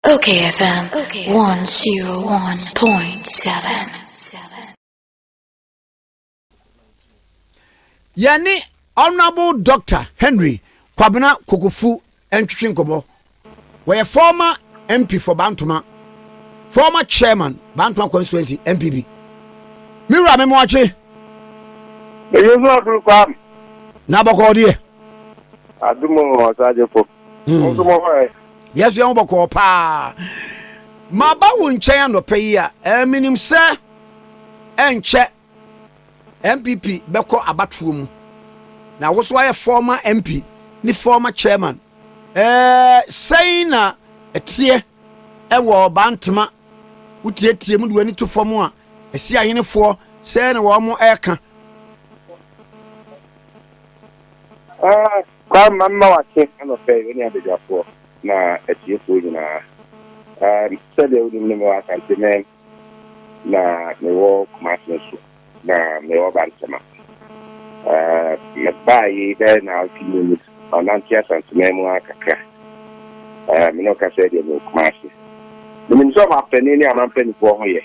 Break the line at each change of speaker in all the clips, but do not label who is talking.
Okay FM 101.7.
Yɛne Honourable Doctor Henry Kwabena Kokofu ntwetwe nkɔmmɔ. Wɔyɛ former MP for Bantoma, former chairman Bantoma constituency NPP. Me wura me moakye.
Eyi nso aduru kwam.
Na bɔkɔɔ deɛ.
Adum ɔsagyefo. Nso mo hɔ ɛ.
Yɛso yɛn ho bɔkɔɔ paa. Maba wo nkyɛn anɔpa yi a, eh, menim sɛ ɛnkyɛ NPP bɛkɔ abatoɔ mu. Na wo so ayɛ former MP ne former chairman. Eh, sɛn na ɛteɛ ɛwɔ Bantama? Wotietie mu de w'ani to fam a, ɛsi ahenefoɔ sɛn na wɔn ɛreka?
Ah, Kwame ma mma wakye anɔpa yi, wo ne abadwafoɔ na atiefoɔ nyinaa. Um, sɛdeɛ wonim no mewɔ Asanteman na mewɔ Kumasi nso na mewɔ Bantama. Uh, mebaa yi bɛyɛ naawɔtwe mmienu, manante Asanteman mu ara kakra. Uh, me ne wo kasa yi deɛ mewɔ Kumasi. Menim sɛ ɔmampanin ne amanpanimfoɔ ho yɛ.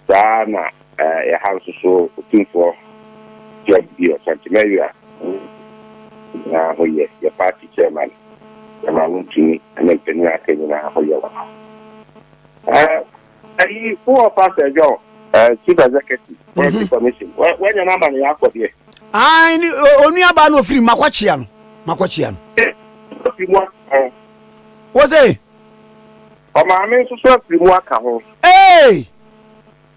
Saa ara na ɛha nso so Otumfoɔ George B. Ɔsante Mawia nyinaa ho yɛ, yɛ party chairman, Chairman Wontumi ne mpanin a aka nyinaa ho yɛ wɔ ha. Ayi, wowɔ Pastor John, Chief Executive, Forestry Commission, wanya no ama no yɛ akɔ deɛ.
Ayi, ne onuabaa no ofiri makɔkyea no, makɔkyea no.
Ofiri mu aka ho.
Wo se?
Ɔmaame nso so afiri mu aka ho.
Ee!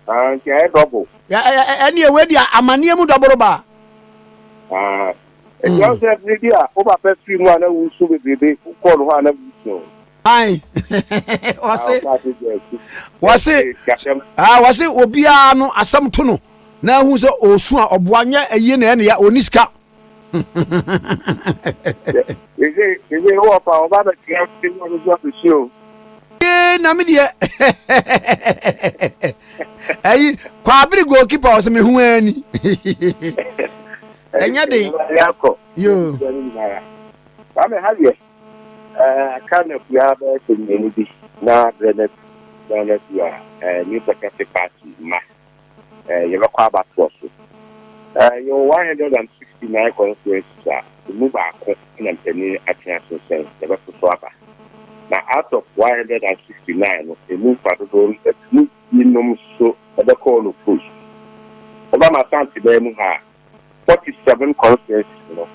Ah, nti ayɛ dɔbo.
Ɛne ɛwɔ di amaneɛ mu dɔboro ba.
Ah, nti ɔn sɛ bere bi a wo papa firi mu a na wusu bebrebe, wokɔɔ no hɔ a na wusu.
Ayi, wɔse, wɔse, ah, wɔse obiara no asɛm to no na ehu sɛ osu a ɔboa nyɛ ayie na ɛne ya oni sika. Ee na me deɛ ɛyi kwabere goalkeeper ɔsɛ me ho ani ɛnyɛ den yoo.
Kwame ha deɛ aka na fua bɛyɛ sɛ mmienu bi na berɛ na na fua New Patriotic Party ma yɛbɛkɔ abatoɔ so. Yɛwɔ 169 constituencies a, emu baako na mpanin atwe asensɛn, yɛbɛto so aba. Na out of 169 no, emu fa dodoɔ no, emu binom nso bɛkɔ on post. Woba M'Asante bɛn mu ha a, 47 constituencies no,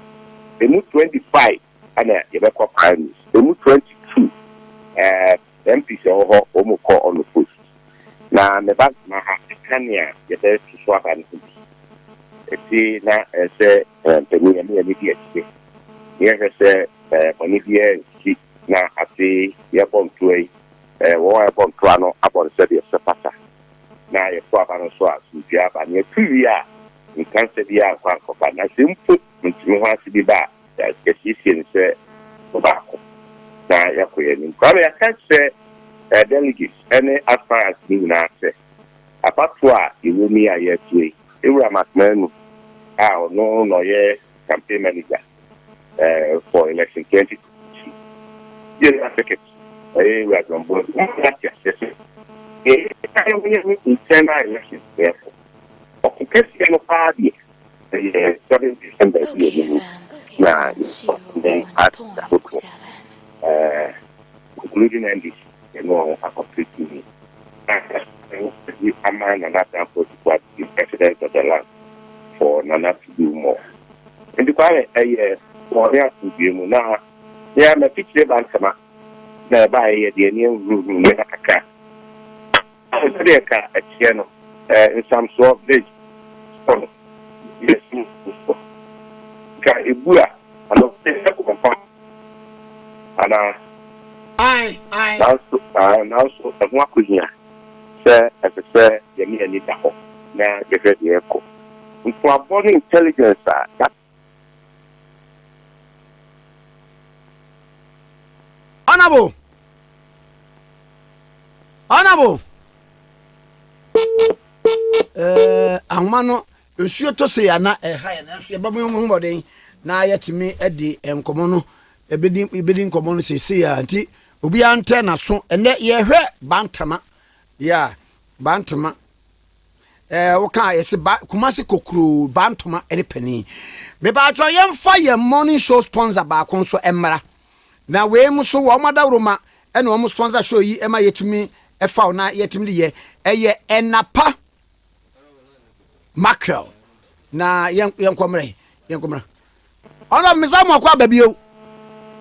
emu 25 na yɛbɛkɔ primaries, emu 22 MPs a ɛwɔ hɔ, wɔkɔ on post. Na me ba ntena ha nka nea yɛbɛto so aba no ho bi. Enti na ɛsɛ sɛ mpanyin yɛne yɛn ani di akyire na yɛhwɛ sɛ bɔne biara nsi na afei yɛbɔ ntoa yi, wɔn a yɛbɔ ntoa no abɔ no sɛdeɛ ɛsɛ fata na yɛto aba no nso a asomdwoeɛ aba. Na yɛto wie a, nkansa biara nkɔ ankɔba. Na sɛ mpo ntumi ho ase bi ba a, Yɛasiesie no sɛ baako na yɛakɔ yɛn anim. Kwame, yɛaka akyerɛ delegates ne aspirants no nyinaa sɛ abatoɔ a yɛwɔ mu yi a yɛreto yi, Ewura Mark Manu a ɔno na ɔyɛ campaign manager for election 2022, General Secretary ɛyɛ Ewura John Boadu, wɔn nyinaa te aseɛ sɛ deɛ yɛka yɛ internal elections na yɛkɔ. Ɔko kɛseɛ no paa deɛ Ɛyɛ 7 December bi anim na yɛne parties ahodoɔ including NDC yɛne wɔn akɔpere tumi na yɛde ama Nana Dankwa Akufo-Addo to be president of the land for Nana to do more. Nti Kwame ɛyɛ bɔne asomdwoeɛ mu na me ara m'afikyire ba ntɛma na ɛbaeɛ yɛde ani ahuruhuru nneɛma kakra. Sɛdeɛ ka ɛteɛ no, nsamsoɔ, bridge, soɔ no, yɛ soɔ. Nka ɛbu a, anaa ɔbɛyɛ kɔmpa anaa?
Ae, ae.
Nanso, nanso ɛho akɔhia sɛ ɛsɛ sɛ yɛne yɛn ani da hɔ na yɛhwɛ deɛ ɛrekɔ. Ntoabɔ ne intelligence a yɛa.
Honourable. Honourable. Eh, ahoma no nsuo tɔ sei ana ɛha yɛ nanso yɛbɛbɔ yɛn ho mmɔden na yɛtumi de nkɔmmɔ no ɛbɛdi ɛbɛdi nkɔmmɔ no seesei a nti. Obiara ntɛ n'aso. Ɛnɛ yɛhwɛ Bantama. Yeah, Bantama. Ɛɛ woka a yɛse ba Kumasi kokuroo Bantama ne panin. Mepaatwɔ yɛmfa yɛn morning show sponsor baako nso mmra. Na wei mu so wɔn adaworoma ɛna wɔn sponsor show yi ɛma yɛtumi ɛfaw na yɛtumi de yɛ. Ɛyɛ Ɛnapa Mackerel. Na yɛn yɛnkɔ mmerɛ yɛnkɔ mmerɛ. Ɔno mesa mo akɔ aba bio.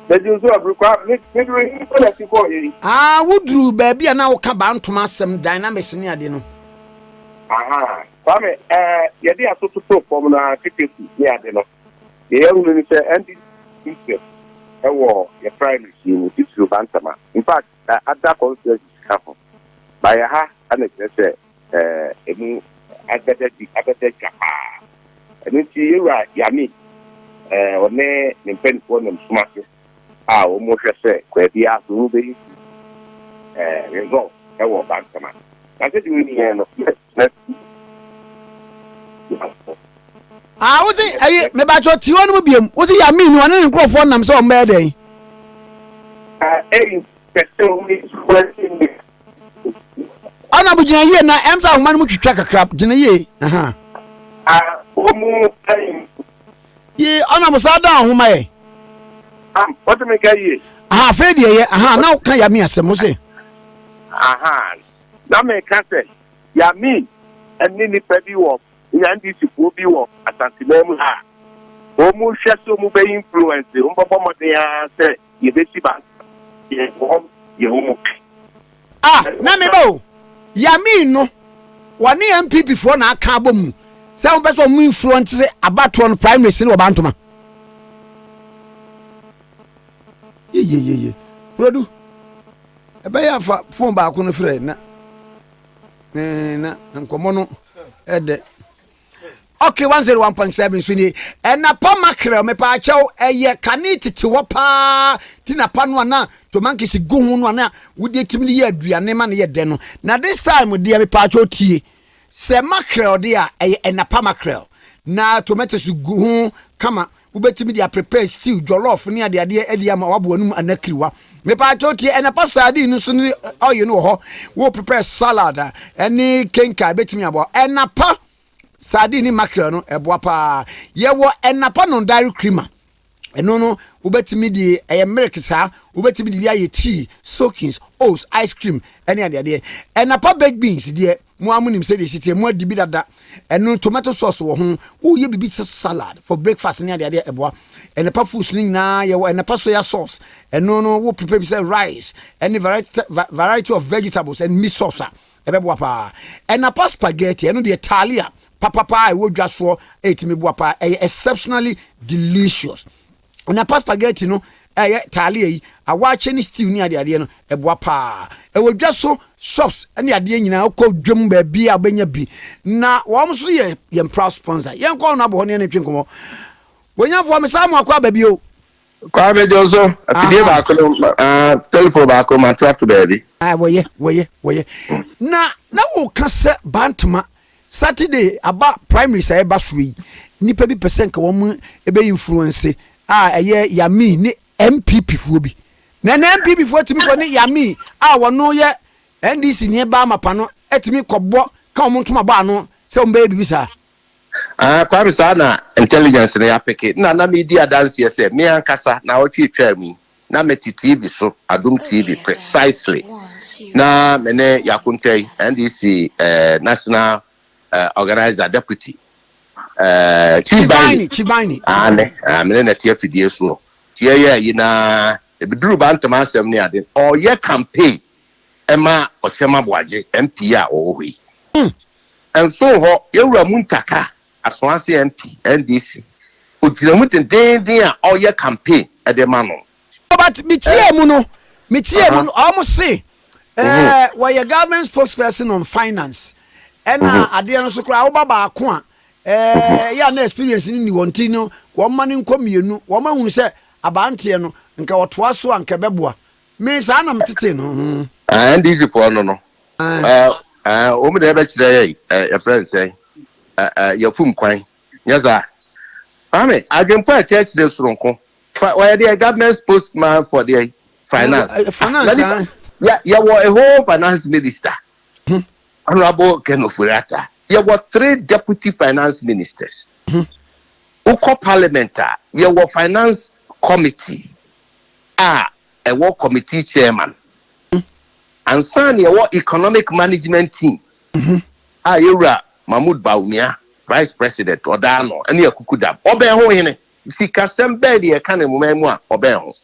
Medi nso abiri kwa me me duru yi na ti kɔɔ yi.
Ah woduru baabi a na woka bantoma asɛm dynamics ne ade no.
Aha Kwame ɛɛ yɛde aso toto fam na titesi ne ade no deɛ yɛhunu ne sɛ NDC interest ɛwɔ yɛ primaries yi mu titiriw Bantama in fact other constituencies ka ho ba yɛ ha ɛna kyerɛ sɛ ɛɛ emu abɛda di abɛda dwa paa. Ɛno nti yɛwura Yami ɛɛ ɔne ne mpanimfoɔ nam sum ase a wɔhwɛ sɛ kwan biara so wɔn bɛyi ɛɛ result ɛwɔ Bantama na sɛ deɛ wɔn yɛn no yɛ
Ah wodze ɛyi mebakyɛ tiwa no mu biem wodze Yami ni ɔne ne nkurɔfoɔ nam sɛ wɔn bɛyɛ dɛn.
Ɛyi pɛ sɛ wɔn yi
Ɔna bo gyina yie na ɛm sɛ ahoma no mu twitwa kakra gyina yie. Aha.
Wɔn mu ɛyi.
Yi ɔna bo saa dan ahoma yɛ.
Am wɔte mi ka yie.
Aha afei deɛ yɛ aha na woka Yami asɛm wo se.
Aha na mi ka sɛ Yami ɛne nipa bi wɔ NDC foɔ bi wɔ Asanteman mu ha wɔn mu hwɛ so wɔn bɛ influence wɔn bɛbɔ mmɔden ara sɛ yɛbɛsi ba yɛ wɔn yɛ wɔn mu.
Ah na me ba o Yami no wɔne NPP foɔ na aka abɔ mu sɛ wɔn pɛ sɛ wɔn influence abatoɔ no primaries ne wɔ Bantoma. Yeyeyeye Brodu ɛbɛyɛ afa phone baako no frɛ na na nkɔmmɔ no ɛdɛ. Okay, 101.7 so nie. Ɛnapa mackerel mepaakyɛw ɛyɛ kane tete hɔ paa ti na pa no a na tomankisi gu ho no a na wode tumi de yɛ aduane ma no yɛ dɛ no. Na this time deɛ mepaakyɛw tie. Sɛ mackerel deɛ a ɛyɛ ɛnapa mackerel na tomatoes gu ho kama wobɛtumi de aprepare stew, jollof ne adeadeɛ adi ama waboa no mu anakiriwa. Mepaakyɛw tie ɛnapa sardine no so ne oil no wɔ hɔ. Wo prepare salad a ɛne kenka ɛbɛtumi aboa. Ɛnapa sardine ne mackerel no ɛboa paa. Yɛwɔ ɛnapa non dairy creamer. Ɛno no wobɛtumi de ɛyɛ milk saa wobɛtumi de bi ayɛ tea, soakings, oats, ice cream ɛne adeadeɛ. Ɛnapa baked beans deɛ mo a monim sɛdeɛ ɛsi teɛ mo adi bi dada. Ɛno tomato sauce wɔ ho. Woyɛ biribi sɛ salad for breakfast ne adeadeɛ ɛboa. Ɛnapa foods no nyinaa yɛwɔ ɛnapa soya sauce. Ɛno no wo prepare bi sɛ rice ɛne variety variety of vegetables and meat sauce a ɛbɛboa paa. Ɛnapa spaghetti ɛno deɛ talia papapa a ɛwɔ dwa soɔ ɛtumi boa paa. Ɛyɛ exceptionally delicious. Ɛnapa spaghetti no ɛyɛ talia yi awaakye ne stew ne adeadeɛ no ɛboa paa. Ɛwɔ dwa so shops ne adeɛ nyinaa wokɔ dwam baabi a wobɛnya bi. Na wɔn nso yɛ yɛn proud sponsor. Yɛn kɔ ɔno abɔ hɔ ne yɛn twe nkɔmɔ. Wɔnyafoɔ me mo akɔ aba bio.
Kwame Johnson, afidie baako no, telephone baako ma to ato baabi.
Ah, wɔyɛ wɔyɛ wɔyɛ. Na na wɔka sɛ Bantama Saturday aba primaries a ɛba so yi nipa bi pɛ sɛ nka wɔn ɛbɛ influence a ɛyɛ Yami ne NPP foɔ bi. Na na NPP foɔ tumi kɔ ne Yami a wɔn yɛ NDC ne ba amapa no ɛtumi kɔbɔ ka wɔn ntoma bɔ ano sɛ wɔn bɛyɛ biribi saa.
Ah, Kwame saa na intelligence no yɛapeke na na medi adanseɛ sɛ me ankasa na ɔtwe twaa mu yi na mete TV so, Adom TV precisely, na me ne Yakonta yi NDC national organizer deputy
Chief Chibani.
Ane me ne na te afidie soɔ tie yɛ yi na ebiduru Bantama asɛm ne ade ɔyɛ campaign ɛma Ɔkyɛm Aboagye MP a ɔwɔ hɔ yi. Nso hɔ yɛwura Muntaka Asoase MP NDC ogyina mu dendenden a ɔyɛ campaign ɛde ma no.
But metie mu no metie mu no ɔmo se wɔyɛ government spokesperson on finance ɛna adeɛ no so koraa woba baako a yɛ a na experience no ni wɔn ti no wɔn ma no nkɔ mmienu wɔn ahunu sɛ abanteɛ no nka wɔtoa so a nka ɛbɛboa me saa na metete no.
NDC foɔ no wɔn de ɛbɛkyerɛ yɛ yɛfrɛ nsɛn yɛfum kwan nyɛ saa Kwame adwempo a ɛkyɛ kyerɛ soronko wɔyɛ deɛ government spokesman for deɛ. Finance.
Finance.
Yɛwɔ a whole finance minister, Honourable Ken Ofori-Atta. Yɛwɔ three deputy finance ministers. Wokɔ parliament a, yɛwɔ finance committee a ɛwɔ committee chairman. Ansa na yɛwɔ economic management team a yɛwura Mahmood Bawumia, vice president, ɔdaa no ɛne akuku dam ɔbɛn ho hene. Sikasɛm bɛɛ deɛ ɛka ne moma mu a ɔbɛn ho.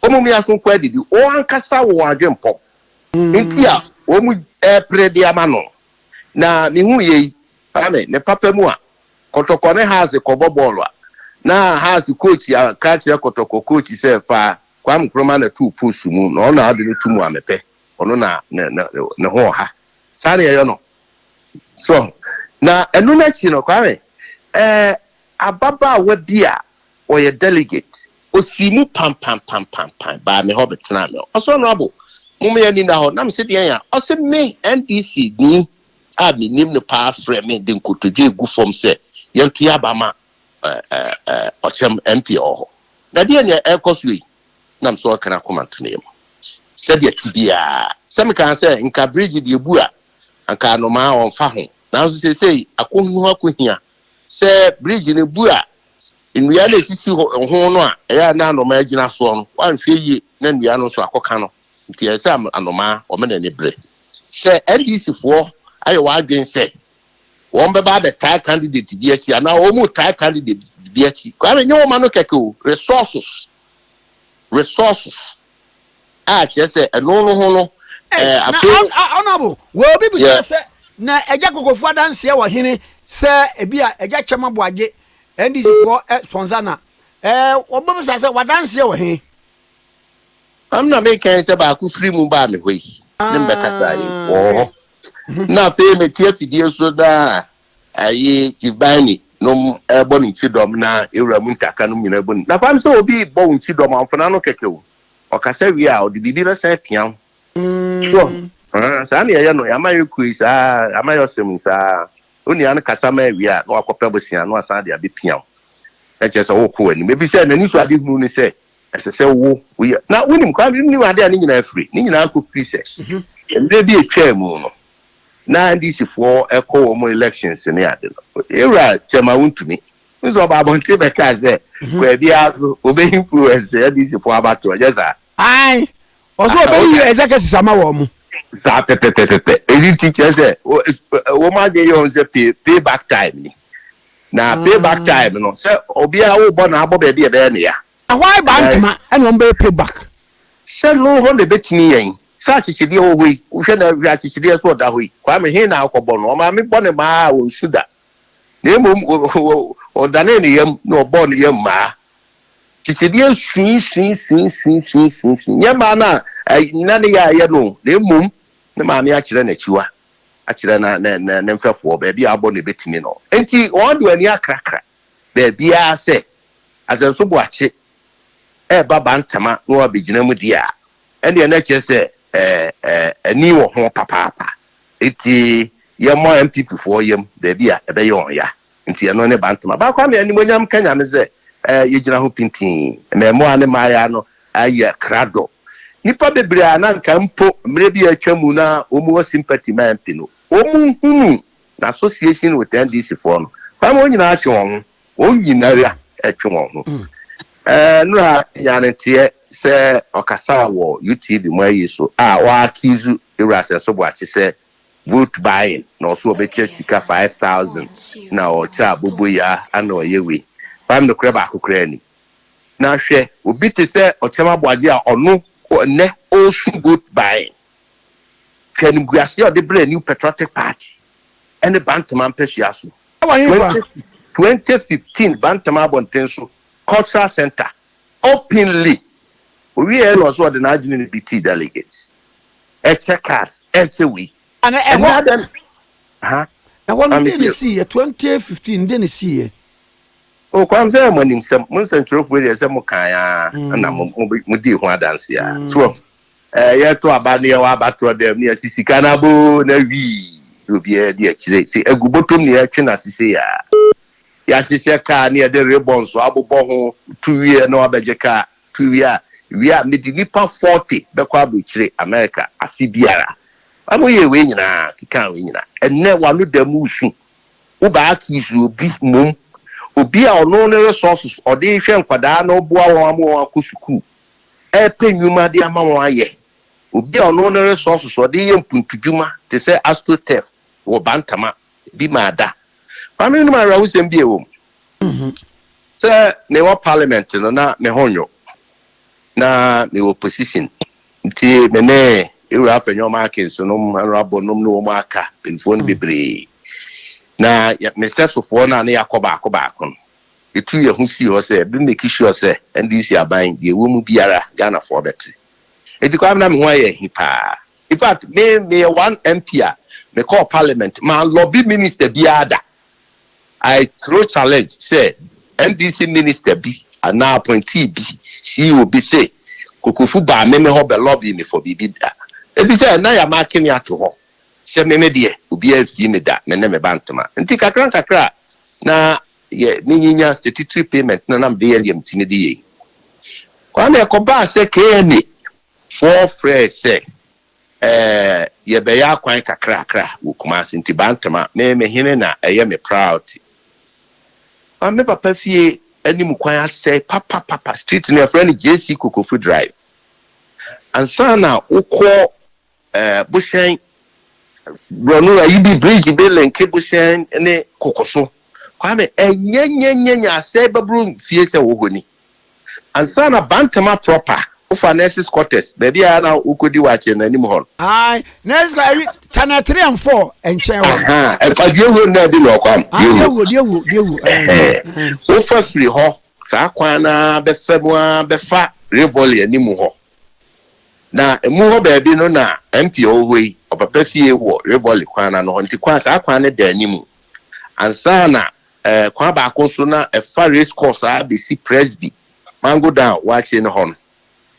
Wɔn mu yaso nkɔ adidi, wɔn ankasa wɔ adwempɔ nti a wɔn mu ɛpere de ama no. Na mihu yɛ yi, Kwame, ne papa mu a Kɔtɔkɔ ne Hearts kɔbɔ bɔɔlo a, na Hearts coach aka kyerɛ Kɔtɔkɔ coach sɛ fa Kwame Nkrumah na tu post mu na ɔno ade no tu mu amepɛ ɔno na ne ne ne ho ɔha saa na yɛyɛ no so. Na ɛno n'akyi no, Kwame, ababaawa bi a ɔyɛ delegate osi mu pampampampampan baa me hɔ bɛtena me hɔ. Ɔsɛ, "Honourable, mo yɛ ni na hɔ." Na me sɛ, "Deɛn?" A ɔsɛ, "Me NDC ni a menim no paa frɛ me de nkotodwe egu fam sɛ yɛnto yɛ aba ma ɛɛ ɛɛ ɔkyɛm MP wɔ hɔ. Na deɛ nea ɛrekɔ so yi?" Nam sɛ ɔka n'akoma nto ne yam sɛdeɛ ti biara sɛ meka sɛ nka bridge deɛ bu a anka anomaa ɔmfa ho, nanso seesei akɔhu akɔhia sɛ bridge no bu a, nnua no esisi hɔ ho no a ɛyɛ a na anomaa gyina soɔ no, wanhwɛ yie na nnua no nso akɔka no. Nti ɛsɛ sɛ anomaa ɔmo n'ani bere sɛ NDC foɔ ayɛ wɔn adwene sɛ wɔn bɛba abɛtaa candidate bi akyi anaa wɔn mu taa candidate bi akyi. Kwame, nye wɔn ma no kɛkɛ o, resources a kyerɛ sɛ ɛno no ho no.
Na Honourable, wɔ obi bisa sɛ na ɛgya kokofo adanseɛ wɔ hene sɛ ebi a ɛgya kyɛm aboagye NDC foɔ sponsor na wɔbɛbisa sɛ wadanseɛ wɔ he?
Am na mekan sɛ baako firi mu baa me hɔ yi ne mbɛkasa yi wɔ hɔ. Na afei mete afidie so na ayi Chief nom ɛbɔ ne nkyi dɔm na ewura mu ntaka nom nyinaa bɔ ne na kwam sɛ obi bɔ wo nkyi dɔm amfona no kɛkɛ o, ɔkasa wie a, ɔde biribi bɛsɛn pia wo. Sure, saa na yɛyɛ no. Yɛama yɛ kue saa, ama yɛ ɔsɛm saa. Onua no kasa ma awie a, na wakɔpɛ bosia na wasan de abɛpia wo. Na kyerɛ sɛ wokɔ w'anim ebi sɛ n'ani so ade hunu ne sɛ ɛsɛ sɛ wo woyɛ. Na wonim kwan wonim ade a ne nyinaa firi ne nyinaa kɔ firi sɛ mmerɛ bi etwaa mu no na NDC foɔ ɛkɔ wɔn elections ne ade no, ewura Chairman Wontumi nso ɔba abɔnten bɛka sɛ baabi so obɛ influence NDC foɔ abato. Ɛnyɛ saa?
Ayi, ɔsɛ ɔbɛyi executives ama wɔn mo.
Saa pɛpɛpɛpɛ. Eyi ti kyerɛ sɛ wɔn adwene yɛ wɔn sɛ pay back time ni. Na pay back time no sɛ obiara wobɔ na abɔ baabi a ɛbɛyɛ ne ya.
Ɛhɔ ayi ba ntoma ɛna wɔn bɛyɛ pay back.
Sɛ no hɔ na ebɛtumi yɛn sɛ akyekyedeɛ wɔ hɔ yi, wohwɛ na hwɛ akyekyedeɛ so ɔda hɔ yi. Kwame, he na akɔbɔ no? Ɔmaame bɔ ne maa a wɔnsu da, na mmom ɔdane ne yam na ɔbɔ ne yam maa kyekyedeɛ sui sui sui sui sui sui sui. Nyɛ maa no a na ne yɛ ayɛ no, na mmom ne maame akyerɛ n'akyiwa akyerɛ na ne ne ne mfɛfoɔ baabi a abɔ no ebɛtumi no. Nti wɔn de ani akrakra baabiara sɛ Asenso Boakye ɛɛba Bantama na wabɛgyina mu deɛ a, ɛnneɛ na kyerɛ sɛ ɛɛ ɛɛ ani wɔ ho papaapa. Eti yɛmmɔ NPP foɔ yam baabi a ɛbɛyɛ wɔn ya. Nti ɛno ne Bantama baako ama animonyam ka Nyame sɛ yɛgyina ho pintin. Mmaamua ne mmaayea no ayɛ krado. Nipa bebree a na nka mpo mmerɛ bi a atwa mu na wɔn wɔ sympathy ma MP no, wɔn hunu na association with NDC foɔ no, kwame, wɔn nyinaa atwe wɔn ho. Wɔn nyinaa atwe wɔn ho. Nura nyane teɛ sɛ ɔkasa wɔ UTV mu ayi so a ɔa accuse ewura Asenso Boakye sɛ vote buying na ɔso ɔbɛkyɛ sika 5,000 na ɔkyɛ aboboya ana ɔyɛ wei. Kwame, nokorɛ baako koraa ni. Na hwɛ, obi te sɛ Ɔkyɛm Aboagye a ɔno nnɛ ɔresu vote buying, hwɛ animguase a ɔde brɛ New Patriotic Party ɛne Bantama mpɛsua so.
Ɛwɔ hefa?
2015 Bantama abɔnten so, cultural center, openly. Owie na ɔso ɔde n'adwene no bi tii delegates, ɛkyɛ cars, ɛkyɛ wei.
Ana ɛhɔ
ɛnna dɛn ha?
Ɛhɔ no de ne sii yɛ 2015 de ne sii yɛ.
O kwam sɛ mo anim sɛm, mo nsɛntwerɛfoɔ deɛ sɛ mo kan a na mo di ho adanse a so yɛto aba ne yɛwɔ abatoɔ dɛm ne yɛsi sika no abo na wii na obiara di akyire sɛ agu bɔtɔm ne yɛtwe no asese a yɛahyehyɛ kaa ne yɛde ribbon so abobɔ ho tu wie na wabɛgye kaa tu wie a. Wie a, mede nnipa 40 bɛkɔ aburokyire, America, afe biara. Kwame, woyɛɛ wei nyinaa, kekaa wei nyinaa. Ɛnnɛ, w'ano da mu resu. Wobɛ accuse obi mmom, obi a ɔno ne resources ɔde rehwɛ nkwadaa na ɔboa wɔn ama wɔn akɔ sukuu, ɛrepɛ nnwuma de ama wɔn ayɛ. Obi a ɔno ne resources ɔde reyɛ mpuntudwuma te sɛ AstroTurf wɔ Bantama, ebi maa da. Kwame, wonim awerɛhosɛm bi a ɛwɔ mu? Sɛ mewɔ parliament no na me ho nnwo, na mewɔ position nti me ne Ewura Afenyo Markins nom, Honourable nom ne wɔn aka mpanyinfoɔ no bebree na me sɛsofoɔ no a ne yɛakɔ baako baako no, yɛtu yɛn ho sii hɔ sɛ yɛbɛ make sure sɛ NDC aban deɛ ɛwɔ mu biara Ghanafoɔ bɛte. Enti Kwame na me ho ayɛ ahi paa. In fact, me meyɛ one MP a mekɔɔ parliament ma lobby minister biara da. I throw challenge sɛ NDC minister bi anaa appointee bi, CEO bi se Kokofu baa me me hɔ bɛ lobby me for biribi da. Efisɛ na yɛamake me ato hɔ sɛ me me deɛ obiara mfii me da, me ne me ba ntoma. Nti kakra nkakra a na yɛ me nyinya statutory payment na na mede yɛ deɛ metumi de yɛ yi. Kwame, ɛkɔbaa sɛ KMA foɔ frɛɛ sɛ Ɛɛ yɛbɛyɛ akwan kakrakra wɔ Kumasi nti Bantama me me hene na ɛyɛ me priority. Ma me papa fie anim kwan asɛe papapapa, street no yɛfrɛ no JC Kokofu Drive. Ansa na wokɔ ɛɛ Bohyɛn borɔno ayi bi bridge bi linke Bohyɛn ne Kokoso. Kwame ɛnyɛnyɛnyɛnyɛ asɛe bɛboro fie sɛ wɔ hɔ ni. Ansa na Bantama proper, wofa nurses quarters, baabi a na wokɔdi wakye no anim hɔ no.
Ae, nurses quarters, ayi, channel 3 and 4 nkyɛn hɔ.
Aha, ɛfa deɛ wuo no na ɛde na ɔkwam,
Ah,
deɛ
deɛ
wuo.
wuo, deɛ wuo, deɛ wuo, ɛɛ,
Ɛhɛn,
ɛɛ.
wofa firi hɔ, saa kwan no ara bɛfa mu ara bɛfa Rivoli anim hɔ. Na emu hɔ baabi no na MP a ɔwɔ hɔ yi, ɔpapa fie wɔ Rivoli kwan no ano hɔ, nti kwan, saa kwan no da anim. Ansa na Eh, kwan baako nso na ɛfa race course ara besi Presby, Mango Down waakye no hɔ no,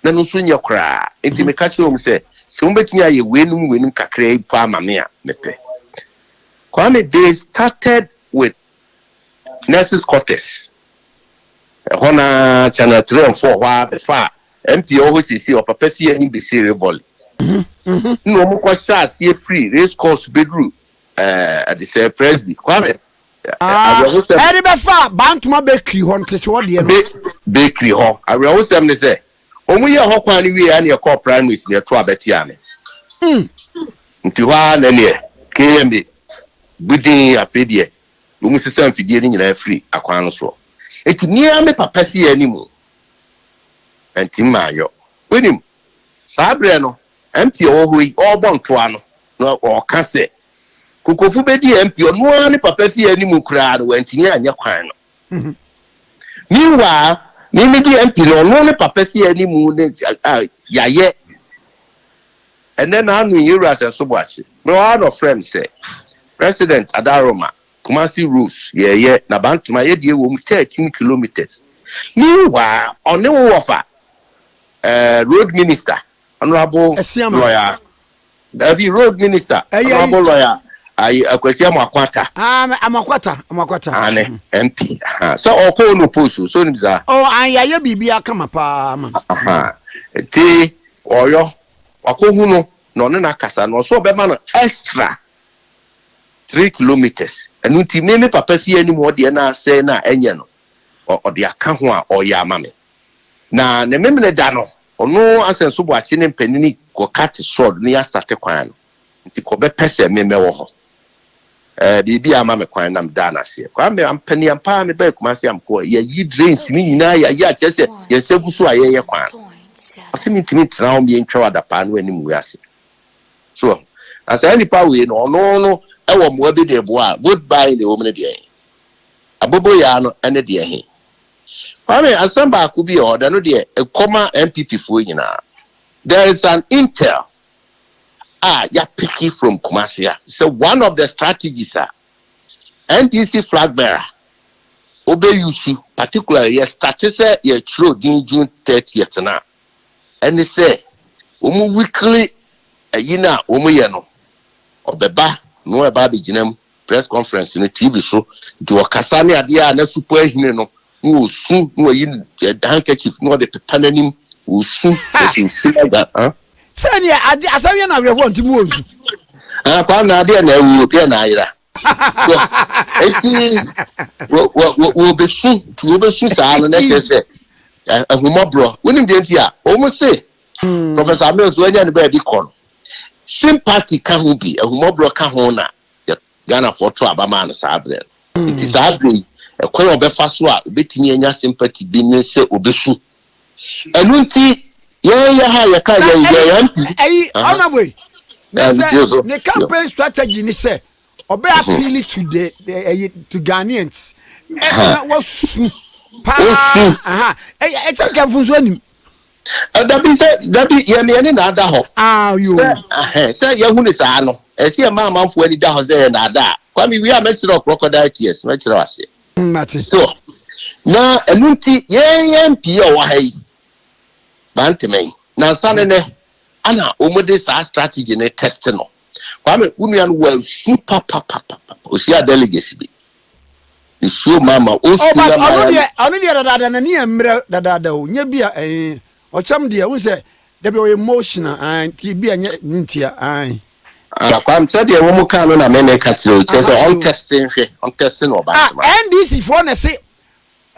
na ɛno nso nyɛ koraa. Enti meka kyerɛɛ wɔn sɛ, sɛ wɔbɛtumi ayɛ weinom weinom kakraa yi mpo ama me a, mepɛ. Kwame, they started with nurses quarters. Ɛhɔ no ara, Channel 3 and 4 hɔ ara bɛfaa MP a ɔwɔ hɔ seesei, ɔpapa fie anim besi Rivoli. Ɛnna wɔkɔhyɛɛ aseɛ firi race course bɛduru eh, Adesɛɛ Presby. Kwame,
Ah,
awerɛhosɛm.
Ɛde bɛfa Bantoma Bakery hɔ no, tete hɔ deɛ no.
Be bakery hɔ. Awerɛhosɛm ne sɛ, wɔn yɛɛ hɔ kwan no wieɛ a na yɛkɔɔ primaries na yɛtoo aba tiaa me. Nti hɔ ara na ɛneɛ KMA budin afei deɛ wɔn sesa mfidie no nyinaa firi akwan no soɔ. Nti me ara me papa fie anim nti manyɔ. Wonim, saa berɛ no MP a ɔwɔ hɔ yi ɔrebɔ ntoa no na ɔreka sɛ Kokofu bɛdii MP, ɔno ara ne papa fie anim koraa no wantumi anyɛ kwan no. Meanwhile, me medi MP no, ɔno ne papa fie anim ne a yɛayɛ. Ɛnnɛ n'ano yi, Yɛwura Asɛnso Boakye, mewɔ ha na ɔfrɛ me sɛ, President Adaroma, Kumasi Rose yɛɛyɛ na Bantama yɛdeɛ wɔ mu 13 kilometres. Meanwhile, ɔne wo wɔfa, eh, Road Minister, Honourable
Asiamah.
Lawyer Dabi road minister
Ɛyɛ yi.
honourable lawyer ayi Akwasi Amoako-Atta.
Ah, Amoako-Atta, Amoako-Atta.
Ane MP. Aha. Sɛ ɔkɔ ono post o, so onim saa.
Oh, an yɛayɛ biribi akama paa ama no.
Aha. Nti ɔyɔ wakɔhu no na ɔne no akasa na ɔsɛ ɔbɛma no extra 3 kilometres. Ɛno nti me me papa fie anim hɔ deɛ na asɛe no a ɛnyɛ no ɔde aka ho a ɔyɛ ama me. Na ne memene da no, ɔno Asɛnso Boakye ne mpanini kɔ cut sod ne asate kwan no, nti kɔ bɛpɛ sɛ me mɛwɔ hɔ. Ɛɛ biribi amma me kwan na medaa no aseɛ. Kwame, ampaniampa ara mebaa Kumasi a mekɔɔ, yɛayi drains no nyinaa, yɛayɛ a kyerɛ sɛ yɛn nsa gu so a yɛreyɛ kwan no. Ɔse mentumi ntena hɔ mmie ntwa wo adapaa no anim ngu ase. So wahu? Na saa nipa wei no, ɔno no wɔ mmoa bi de reboa a, vote buying na ɛwɔ mu no deɛ he? Aboboyaa no ne deɛ he? Kwame, asɛm baako bi wɔ hɔ, dɛ no deɛ ɛkɔ ma NPP foɔ nyinaa. There is an intel a yɛapicki from Kumasi a sɛ one of the strategies a NDC flag bearer ɔbɛ use, particularly yɛ starte sɛ yɛtwerɛ din June 30th no a, ɛne sɛ wɔn weekly ayi no a wɔn yɛ no, ɔbɛba na ɔbɛba abɛgyina mu press conference no TV so, nti ɔkasa ne adeɛ a n'asupo ahini no na ɔsu na ɔyi handkerchief na ɔde pepa n'anim. Osu, ɔsi osu na ah.
Sɛ neɛ ade asɛm yɛ no awerɛhoɔ nti mu ɔnsu.
Ah, Kwame na adeɛ na awuo, deɛ na ayera. So, eti wɔ wɔ wɔ wɔbɛsu, nti wɔbɛsu saa no na kyerɛ sɛ ahummɔborɔ. Wonim deɛ nti a? Wɔn se Professor Mills wanya ne baabi kɔ no, sympathy ka ho bi, ahummɔborɔ ka ho na Ghanafoɔ to aba maa no saa berɛ no. Nti saa berɛ yi, ɛkwan a ɔbɛfa so a ɔbɛtumi anya sympathy bi ne sɛ ɔbɛsu. Ɛno nti yɛn yɛ ha yɛka yɛn yɛn MP.
Ɛyi honourable yi na sɛ ne campaign strategy ni sɛ ɔbɛ appeal to the ɛyi to Ghanaians ɛna wasu paa ɛyɛ ɛsɛ nka nfunso anim.
Dabi sɛ dabi yɛn yɛn ne na ada hɔ. Sɛ sɛ yɛhu ne saa no ɛsɛ yɛn maa amanfoɔ ani da hɔ sɛ yɛn na ada a Kwame wie a mɛkyerɛ crocodile tears mɛkyerɛ aseɛ.
Mate.
So na ɛno nti yɛn yɛn pii a ɔwɔ ha yi Bantama yi nansa ne nɛ ana wɔn de saa strategy ne test no. Kwame wo nua no wasu papapapa ohyia delegates bi nsuo mama osu.
Oh, but ɔno deɛ ɔno deɛ dadaada n'ani yɛ mmerɛ dadaada o nye bi a ɛɛ ɔkyɛm deɛ n sɛ dabi ɔyɛ emotional ɛɛ nti bi a nyɛ ne ntia ɛɛ.
Ah, Kwame sɛdeɛ wɔn ka no na mɛmɛ ka kyerɛ o kyerɛ sɛ ɔntɛste nhwɛ ɔntɛste na ɔba ntoma.
Ah, NDC foɔ na ɛse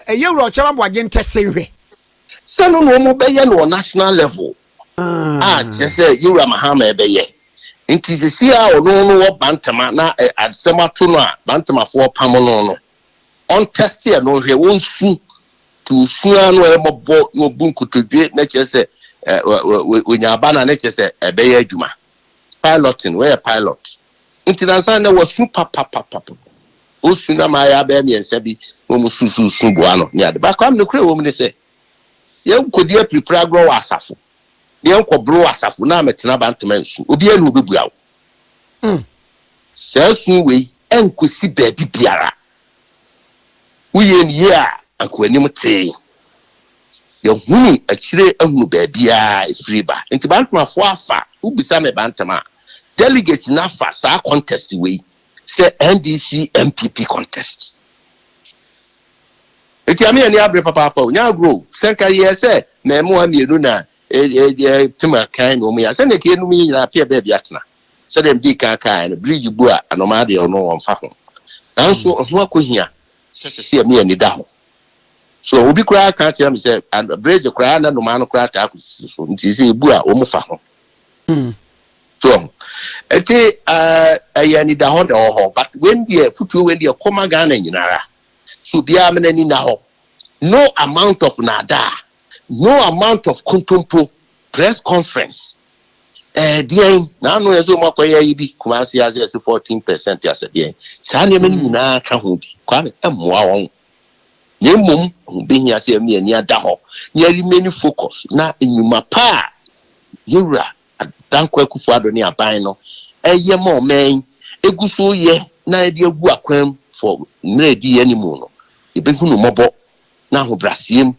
ɛyɛ wura ɔkyɛm aboagye ntɛste nhwɛ.
Sɛ no na wɔn bɛyɛ no wɔ national level a kyerɛ sɛ yɛwura Mahama ɛbɛyɛ nti sisi a ɔno no wɔ Bantama na asɛm ato no a Bantamafoɔ pam no no ɔntɛste ɛno nhwɛ wɔnsu nti osua no ɛyɛ mmɔbɔ na ɔbu nkotodwe na kyerɛ sɛ wɔnya aba na ne kyerɛ sɛ ɛbɛyɛ adwuma. Piloting wɔyɛ pilot nti nansa na wɔsu papapapa osu na maa yɛ abɛyɛ 3 bi na wɔn sususu boa no ne ade baako am no kura wɔm ne sɛ yɛn nkɔdi apiripiri agorɔ wɔ asafo yɛn nkɔboro wɔ asafo na amɛtena Bantama nsu obiara na obɛbua wo. Saa su wei ɛnkosi baabi biara woyɛ ne yie a anka anim tee yɛhunu akyire ahunu baabiara ɛfiri ba. Nti Bantamafoɔ afa wobisa me Bantama delegates na afa saa contest wei sɛ NDC NPP contest. Eti ame ani abere papaapa o nya agorɔ sɛ nka yɛ sɛ mɛmoa 2 na pem akan na ɔmo yɛ sɛ ne ka enum yi nyinaa pɛ baabi atena sɛdeɛ mdi kan kan no bridge bu a anoma deɛ ɔno wɔmfa ho nanso ɔho akɔhia sɛ sɛ ame ani da hɔ. So obi koraa ka kyerɛ me sɛ bridge koraa na noma no koraa taa kɔsisi so nti sɛ ebu a wɔn fa ho. So eti ɛyɛ ani da hɔ na ɛwɔ hɔ but when deɛ futuo when deɛ kɔma Ghana nyinara so obiara mena ani na hɔ. No amount of nada, no amount of kontompo press conference. Deɛn na ano yɛ sɛ ɔmo akɔyɛ yi bi Kumasi ase ɛsɛ 14% asɛ deɛn saa nneɛma no nyinaa ka ho bi Kwame ɛmmoa wɔn. Na mmom ho behia sɛ ɛmi ani ada hɔ na yɛremain focus na nnwuma pa a yɛwura Dankwa Akufo-Addo ne aban no ɛyɛ ma ɔman egu so yɛ na yɛde agu akwan for mmerɛ edi yɛn anim no yɛbɛhu no mmɔbɔ na ahobrɛaseɛ mu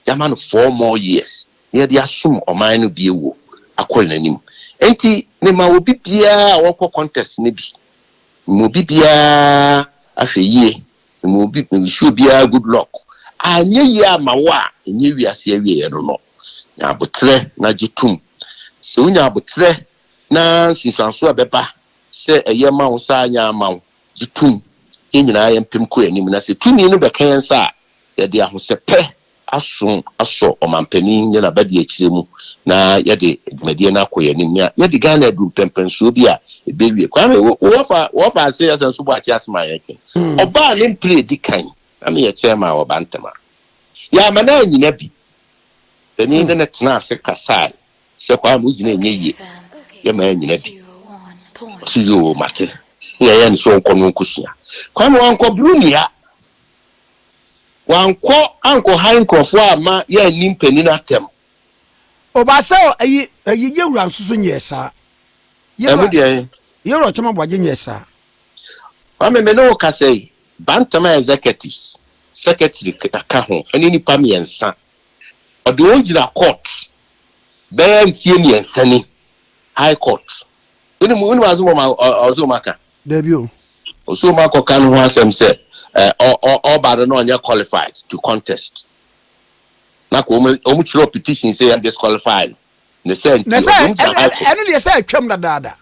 yɛama no 4 more years na yɛde asom ɔman no bie wo akɔ n'anim. Nti mema obi biara a wɔkɔ contest no bi mema obi biara ahwɛ yie mema obi nsuo biara good luck anyɛ yie ama wo a ɛnyɛ wiase awieɛ no no nya abotrɛ na gye tom sɛ wonya abotrɛ na nsunsuanso a ɛbɛba sɛ ɛyɛ ma wo saa anya ama wo gye tom yɛn nyinaa yɛmpem kɔ anim na sɛ tumi no bɛka yɛn nsa a yɛde ahosɛpɛ aso asɔ ɔmampanin ne n'abadi akyire mu na yɛde dwumadie no akɔ yɛn anim na yɛde Ghana adu mpɛmpɛnsuo bi a ɛbɛwie. Kwame wɔfa ase asɛm so bɔ akye asɛm a yɛka ɔbaa ne mpere edi kan na meyɛ chairman wɔ Bantama yɛama no anyina bi panin ne ne tena ase kasae sɛ Kwame wogyina ɛnyɛ yie yɛma anyina bi ɔso yoo mate ne yɛyɛ ne sɛ ɔnkɔ no nkɔsua. Kwame wankɔ buru nnua wankɔ ankɔ han nkurɔfoɔ a ma yɛanni mpanin atɛm.
Ɔba sɛ ɛyi ɛyi yɛwura nso so nyɛ saa.
Ɛmu deɛ
yɛwura ɔkyɛm aboagye nyɛ saa.
Kwame me ne wo kasa yi Bantama executives secretary ka ho ɛne nipa 3 ɔde wɔn gyina court bɛyɛ mfie 3 ni high court. Wonim wonim asɛm ɔsɛ ɔmo aka.
Dabi o.
Ɔsɛ ɔmo akɔka no ho asɛm sɛ ɔba no na ɔnyɛ qualified to contest. Na ka wɔn wɔn kyerɛw petition sɛ yɛn disqualify no. Ne sɛ nti
Na sɛ
ɔde wɔn gyina high court.
Ɛno deɛ sɛ atwam dadaada.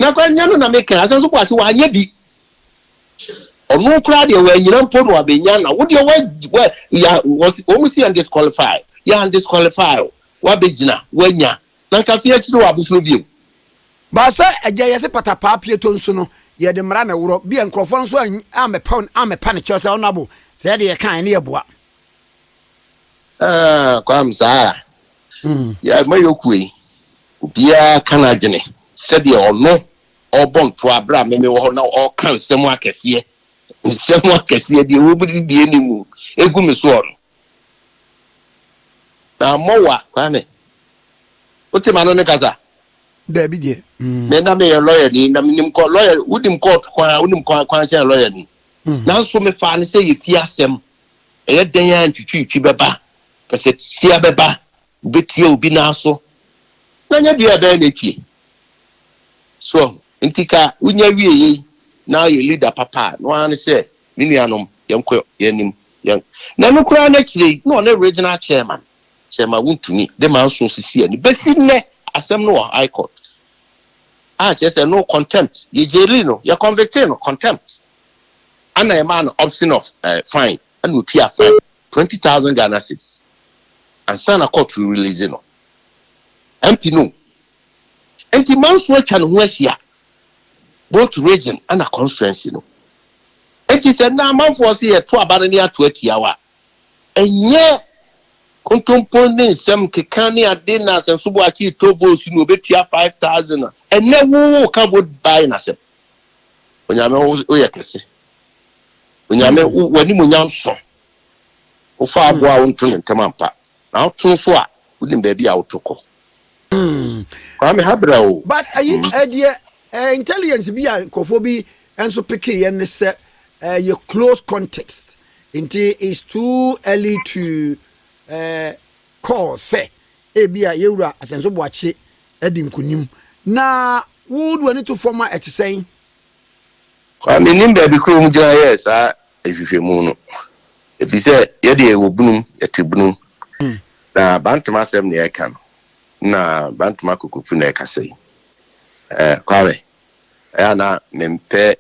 Na kɔ nyɛ no na meka Asenso Boakye wanyɛ bi. Ɔno koraa deɛ wanyina mpo na wabɛnya na wo deɛ wa wa ya wɔn si yɛn disqualify yɛn disqualify o wabɛgyina wanya na nka fi akyire wɔ abosono bio.
Ba sɛ agya yɛse patapaa pieto nso no yɛde mmara na ɛworɔ bia nkurɔfoɔ nso ammɛpa ammɛpa ne kyɛw sɛ honourable sɛ yɛde yɛka ɛne yɛboa.
Ah Kwam saa yɛ mayɔkuo yi obiara ka n'adwene sɛdeɛ ɔno ɔrebɔ ntoa berɛ a me mewɔ hɔ na ɔreka nsɛm akɛseɛ, nsɛm akɛseɛ deɛ ɛwɔ mu ne deɛ ɛnni mu ɛgu me soɔ no. Na ammɔ wa, Kwame. Wote m'ano ne kasa?
Daabi deɛ. Mm.
Me na meyɛ lɔyani na menim kɔ lɔya wonim kɔɔto kwan a wonim kwan kwan kyɛn lɔyani. Nanso mefaa no sɛ yɛ fie asɛm. Ɛyɛ dɛn ara ntwitwiritwi bɛba, kasatia bɛba, wobɛtia obi nan so. Na nyɛ deɛ ɛbɛyɛ na ɛtwie. So ahu? Nti ka wonya wie yei na woyɛ leader papa a, no ara ne sɛ, me nuanom, yɛnkɔ yɛn anim, yɛn. Na ɛno koraa no akyire yi, na ɔne regional chairman, Chairman Wontumi, de manso sisi ani. Bɛsi nnɛ, asɛm no wɔ High Court. A kyerɛ sɛ no contempt, yɛ jaili no, yɛ convictee no, contempt. Ɛna yɛmaa no option of eh, fine, ɛna otua fine, 20,000 Ghana cedis. Ansa na court release no. MP no. Enti manso atwa ne ho ahyia both region ɛna constituency no. Enti sɛ nnɛ amanfoɔ se yɛto aba no ne ato atia wo a, ɛnyɛ kontompo ne nsɛm keka ne ade na Asɛnso Boakye retɔ votes no obetua 5000 a, ɛnnɛ wo woka vote buying asɛm. Onyame wo woyɛ kɛse. Onyame wo w'animuonyam so. Wofa aboa a wonto no ntɛm ampa. Na woto nso a, wonim baabi a woto kɔ. Kwame ha bra o.
But ayi ɛdeɛ eh, intelligence bi a nkurɔfoɔ bi nso pekeeɛ ne sɛ ɛyɛ close context nti it's too early to eh, call sɛ ebi a yɛwura Asɛnso Boakye adi nkunim na wode w'ani to fam a ɛte sɛn?
Kwame, mennim baabi koro wɔn gyina yɛɛ saa nhwehwɛmu no, efisɛ yɛ deɛ yɛwɔ bunum, yɛte bunum, na Bantama asɛm na yɛreka no, na Bantama Kokofu na ɛkasa yi. Eh, Kwame, ɛyɛ a na mempɛ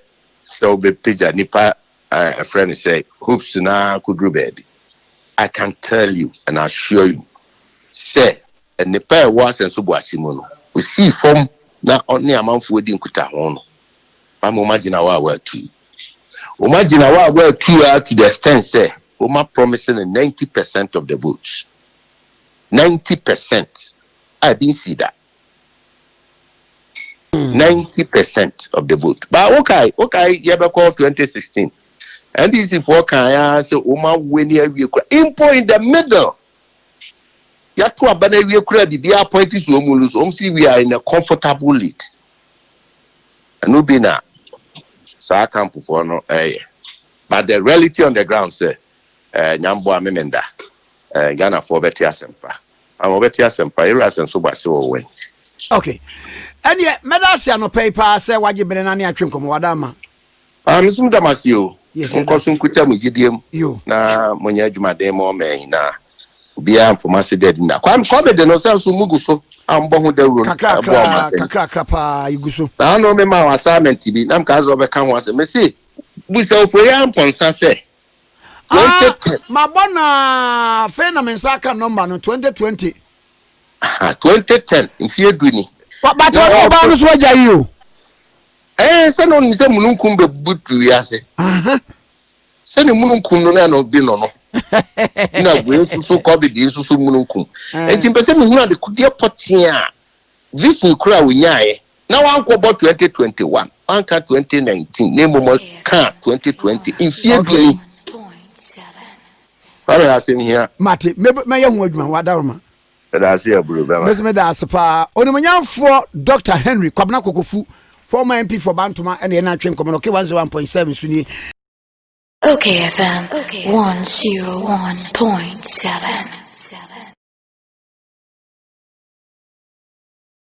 sɛ wobɛpagya nipa a ɛfrɛ no sɛ hopes no ara kɔduru baabi. I can tell you and assure you sɛ nnepa a ɛwɔ Asɛnso Boakye mu no, ɔsii fam na ɔne amanfoɔ di nkutaho no, Kwame wɔn agyina hɔ a wɔatu. Wɔn agyina hɔ a wɔatu ara to the extent sɛ wɔn apromise no 90 percent of the votes. 90% a ebi nsii da. 90% of the vote. Ba wokae wokae yɛbɛkɔ 2016 NDC foɔ kan ara sɛ wɔn awo ani awie kura mpo in the middle yɛato aba no awie kura biribiara point so wɔn lose wɔn si we are in a comfortable lead. Ɛno bi na saa campfoɔ no ɛyɛ, but the reality on the ground sɛ nyamboa memenda Ghanafoɔ bɛte asɛmpa ama wɔbɛte asɛmpa yɛwura asɛm so bɔ ase wɔ wɔn.
Okay, ɛneɛ mɛda ase anɔpa yi paa sɛ wagye bene na ne atwe nkɔmmɔ wada ama.
Ah, me nso meda mo ase o.
Yes,
monkɔ so
yɛda ase.
Nkuta mo gyidie mu
Yo.
Na monyɛ adwumaden ma ɔman yi na obiara mfom ase dɛ adi na Kwame Kwame de no sɛ nso mugu so a mbɔ ho dawuro no ɛboa ɔman
kakrakra
panyin.
Kakrakra paa yɛgu so.
Na ano me ma wo assignment bi na mkaa sɛ ɔbɛka ho asɛm mese busa ofori ampɔnsa sɛ
Ah,
2010
mabɔ na afei na me nsa aka number no 2020.
Aha, 2010 mfeɛ 10 ni.
But
na
ɔne ɔbaa no so agya yi o.
Ɛɛ sɛ na ɔnim sɛ mununkum bɛbutu wiase sɛne mununkum no na ɛno bi no no na wei nso so covid yi nso so mununkum nti mpɛ sɛ mehunu adekodeɛ pɔtee a vision koro a onyaeɛ na wankɔbɔ 2021, wanka 2019 na mmom ɔka 2020 mfeɛ 10 ni. Kwame, asɛm hia.
Mate, mɛyɛ ho adwuma wadaroma.
Ɛda ase aburo bɛma.
Mɛsɛ meda ase paa onimonyamfoɔ Dr Henry Kwabena Kokofu, former MP for Bantoma, ɛne ɛna atwe nkɔmmɔ no OK 101.7 so nie.
Okay FM 101.7.